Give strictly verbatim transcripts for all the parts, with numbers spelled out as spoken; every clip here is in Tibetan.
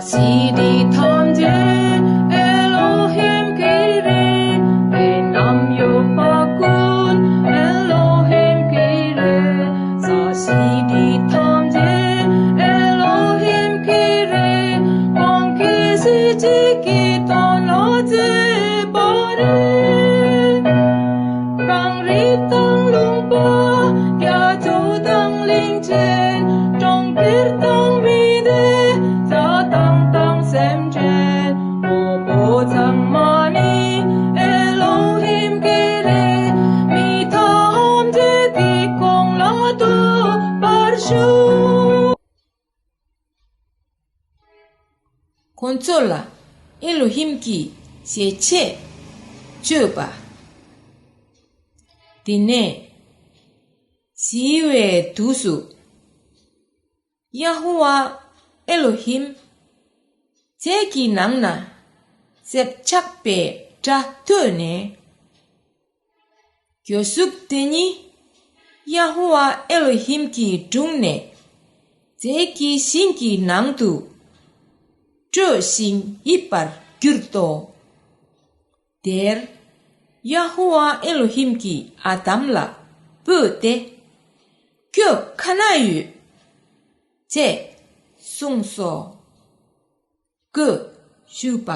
སྲིད་པའི་ཐམས་ཅད་ཨེ་ལོ་ཧིམ་གྱི་རེད། དེ་རྣམས་ཡོད་པ་ཀུན་ཨེ་ལོ་ཧིམ་གྱི་རེད། ས་གཞི་འདི་ཐམས་ཅད་ཨེ་ལོ་ཧིམ་གྱི་རེད། ཁོང་གིས་གཟི་བརྗིད་ཀྱི་དོན་ལ་མཛད་པ་རེད། གངས་རི་དང་ལུང་པ། རྒྱ་མཚོ་དང་གླིང་ཆེན། གྲོང་ཁྱེར་དང་མི་སྡེ། རྩྭ་ཐང་དང་སེམས་ཅན། མང་པོ་ཚང་མ་ནི་ཨེ་ལོ་ཧིམ་གྱི་རེད། མི་ཐམས་ཅད་ཀྱིས་ཁོང་ལ་འདུད་པར་ཞུ། ཁོ་ཚོ་ལ་ཨེ་ལོ་ཧིམ་གྱི་ཞལ་ཆད་གཅོད་པ། དེ་ནས་ཞི་བའི་དུས་སུ། ཡ་ཧོ་ཝཱ་ཨེ་ལོ་ཧིམ། རྫས་ཀྱི་ནང་ན་གཟེབ་ཆགས་པའི་སྒྲ་ཐོས་ནས། གྱོད་གཟུགས་དེ་ཉིད་ཡ་ཧོ་ཝཱ་ཨེ་ལོ་ཧིམ་གྱི་དྲུང་ནས་རྫས་ཀྱི་ཤིང་གི་ནང་དུ་བྲོས་ཤིང་ཡིབ་པར་གྱུར་ཏོ། དེར་ཡ་ཧོ་ཝཱ་ཨེ་ལོ་ཧིམ་གྱིས་ཨ་དམ་ལ་བོས་ཏེ། ཁྱོད་ག་ན་ཡོད་ཅེས་གསུངས་སོ། ཀོས་ཞུས་པ།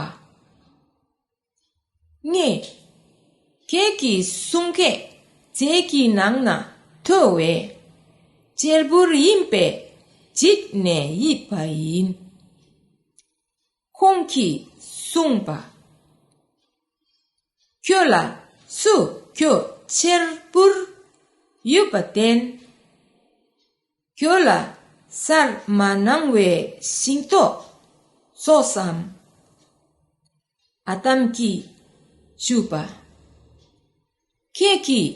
ངས་ཁྱེད་ཀྱི་གསུང་སྐད་རྫས་ཀྱི་ནང་ན་ཐོས་པས། གཅེར་བུར་ཡིན་པས་འཇིགས་ནས་ཡིབ་པ་ཡིན། ཁོང་གིས་གསུངས་པ། ཁྱོད་ལ་སུས་ཁྱོད་གཅེར་བུར་ཡིབ་པར་བསྟན། ཁྱོད་ལ་གསར་མ་གནང་བའི་ཤིང་ཏོག་སོས་སམ། ཨ་དམ་གྱིས་ཞུས་པ། ཁྱེད་ཀྱིས་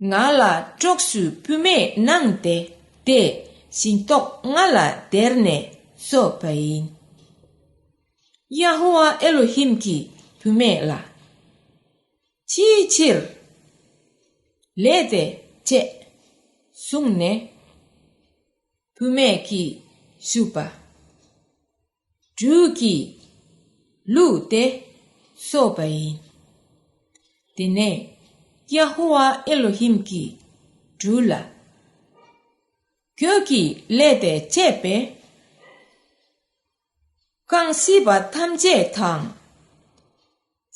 ང་ལ་གྲོགས་སུ་བུད་མེད་གནང་སྟེ། དེས་ཤིང་ཏོག་ང་ལ་སྟེར་ནས་གསོས་པ་ཡིན། ཡ་ཧོ་ཝཱ་ཨེ་ལོ་ཧིམ་གྱིས་བུད་མེད་ལ། ཅིའི་ཕྱིར་ལས་དེ་བྱས་གསུངས་ནས། བུད་མེད་ཀྱིས་ཞུས་པ། སྦྲུལ་གྱིས་བླུགས་ཏེ་གསོས་པ་ཡིན། དེ་ནས་ཡ་ཧོ་ཝཱ་ཨེ་ལོ་ཧིམ་གྱིས་སྦྲུལ་ལ། ཁྱོད་ཀྱིས་ལས་དེ་བྱས་པས། རྐང་སྲིད་པ་ཐམས་ཅད་དང་།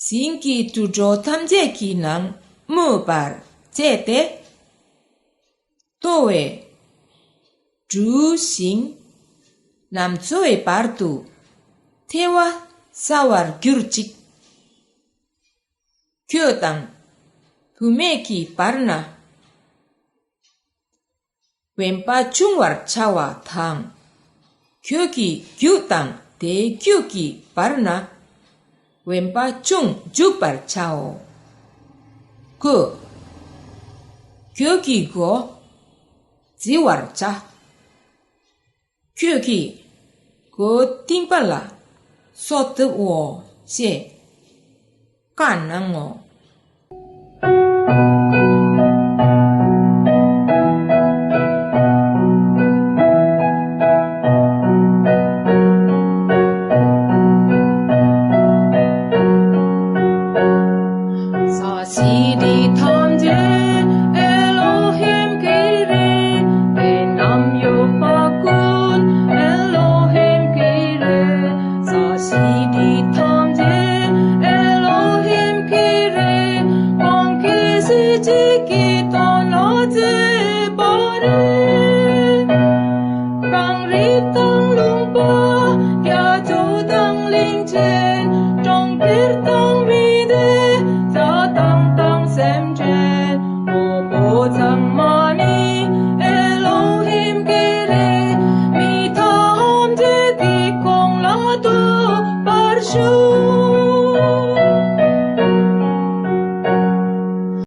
ཞིང་གི་དུད་འགྲོ་ཐམས་ཅད་ཀྱི་ནང་སྨོས་པར་བྱས་ཏེ། ལྟོ་བས་སྦྲུལ་ཞིང་ནམ་འཚོ་བའི་བར་དུ་ཐལ་བ་བཟའ་བར་གྱུར་ཅིག། ཁྱོད་དང་བུད་མེད་ཀྱི་བར་ན་དབེན་པ་བྱུང་བར་བྱ་བ་དང་། ཁྱོད་ཀྱི་རྒྱུད་དང་དེའི་རྒྱུད་ཀྱི་བར་ན་དབེན་པ་བྱུང་འཇུག་པར་བྱའོ། ཀོས། ཁྱོད་ཀྱི་མགོ་བརྫི་བར་བྱ། ཁྱོད་ཀྱིས་མགོ་རྟིང་པ་ལ་སོ་བཏབ་འོ་ཞེས་བཀའ་གནང་ངོ་། ས་གཞི་འདི་ཐམས་ཅད་ཨེ་ལོ་ཧིམ་གྱི་རེད། དེ་རྣམས་ཡོད་པ་ཀུན་ཨེ་ལོ་ཧིམ་གྱི་རེད། ས་གཞི་འདི་ཐམས་ཅད་ཨེ་ལོ་ཧིམ་གྱི་རེད། ཁོང་གིས་གཟི་བརྗིད་ཀྱི་དོན་ལ་མཛད་པ་རེད། གངས་རི་དང་ལུང་པ། རྒྱ་མཚོ་དང་གླིང་ཆེན། གྲོང་ཁྱེར་དང་མི་སྡེ། རྩྭ་ཐང་དང་སེམས་ཅན། མང་པོ་ཚང་མ་